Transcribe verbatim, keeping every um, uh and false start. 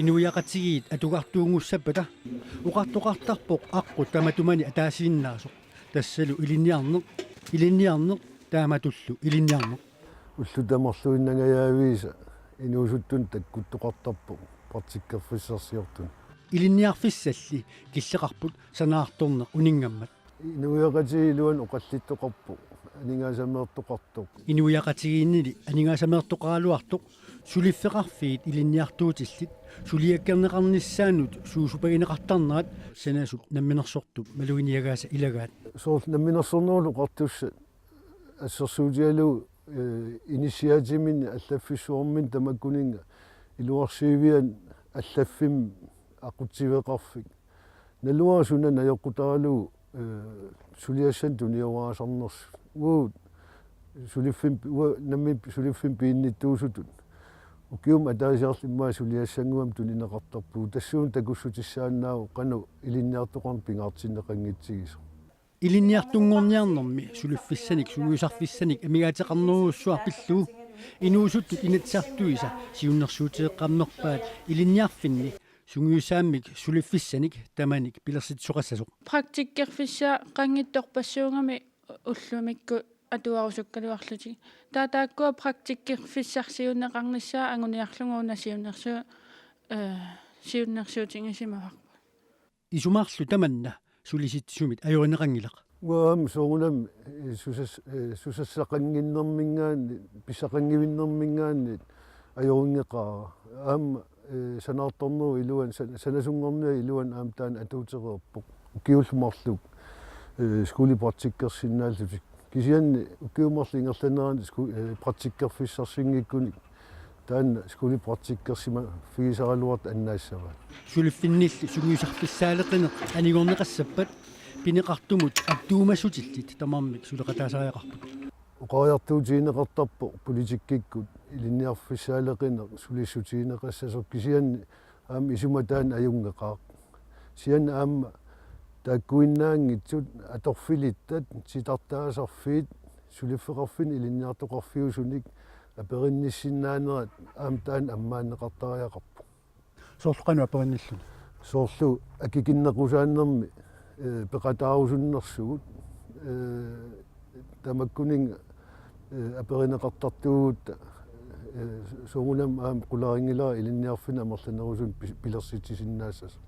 Inuiaqatigiit atugartuunngussappata oqartoqartarpoq aqqut tamatumani ataasiinnaasoq, tassalu ilinniarneq, ilinniarneq, taamatullu ilinniarneq. Ullut tamarluinnangajaaviisa inuusuttut takkuttoqartarpoq praktikkerfissarsiortut. Ilinniarfissalli killeqarput sanaartorneq uninngammat. Inuiaqatigiit iluani oqallittoqarpoq, aningaasameertoqartoq. Inuiaqatigiinnili aningaasameertoqaraluartoq suliffeqarfiit ilinniartuutillit suliakkerneqarnissaannut suusupagineqartarnerat sanasup namminersortup maluginiagaasa ilagaat. Soorlu namminersornerullu oqartussat assersuutigalugu, eh, inissiaatiminni allaffissuarminni tamakkuninnga iluarsiivian allaffimmi aqutsiveqarfik. Naluara suna najoqqutaralugu, eh, suliassanik tunioraasannersut. Uagut suliffimmi, uagut nammineq suliffimmi piinnittuusutut ukiumut ataasiarlutik immaqa suliassannguamik tunineqartarpugut. Tassuuna takussutissaannaavoq qanoq ilinniartoqarneq pingaartinneqanngitsigisoq. Ilinniartunngorniarnermi suliffissanik sungiusarfissanik amigaateqarnerujussuaq pillugu inuusuttut Inatsisartuisa siunnersuuteqarnerpaat ilinniarfinni sungiusaammik suliffissanik tamanik pilersitsisoqassasoq. Praktikkerfissaqanngitsorpassuugamik ullumikkut atuarusukkaluarlutik. Taava taakkua praktikkerfissarsiuunneqarnissaat anguniarlugu una siunnersu-, eh, siunnersuutigisimavarput. Isumarlu tamanna sulisitsisumit ajorineqanngilaq. Uanga aamma soorunami, eh, susas-, eh, susassaqannginnerminngaanniit, pissaqanngivinnerminngaanniit ajorinngeqaara. Aamma, eh, sanaartornerup iluani, san-, sanasunngorniup iluani aamma taanna atuutereerpoq. Ukiullu marluk, eh, skolepraktikkersinnaallutik. Kisianni ukiut marluk ingerlaneranni sku-, eh, praktikkerfissarsinngikkunik taanna skolepraktikkersimaffigissaraluartoq annaassavaat. Suliffinnilli sungiusarfissaaleqineq anigorneqassappat pineqartumut attuumassutillit tamarmik suleqataasariaqarput. Oqariartuutigineqartarpoq politikkikkut ilinniarfissaaleqineq sulissutigineqassasoq, kisianni aamma isuma taanna ajunngeqaaq. Kisianni aamma taakkuinnaanngitsut atorfilittat titartaasarfiit suliffeqarfinni ilinniartoqarfiusunik aperinnissinnaanerat aamma taanna ammaanneqartariaqarpoq. Soorlu qanoq aperinnilluni? Soorlu akikinnequsaannermi, eh, peqataarusunnersugut, eh, tamakkuninnga, eh, aperineqartartuugutta, eh, soorunami aamma qularinngilara ilinniarfinni amerlanerusunik pi-, pilersitsisinnaassasoq.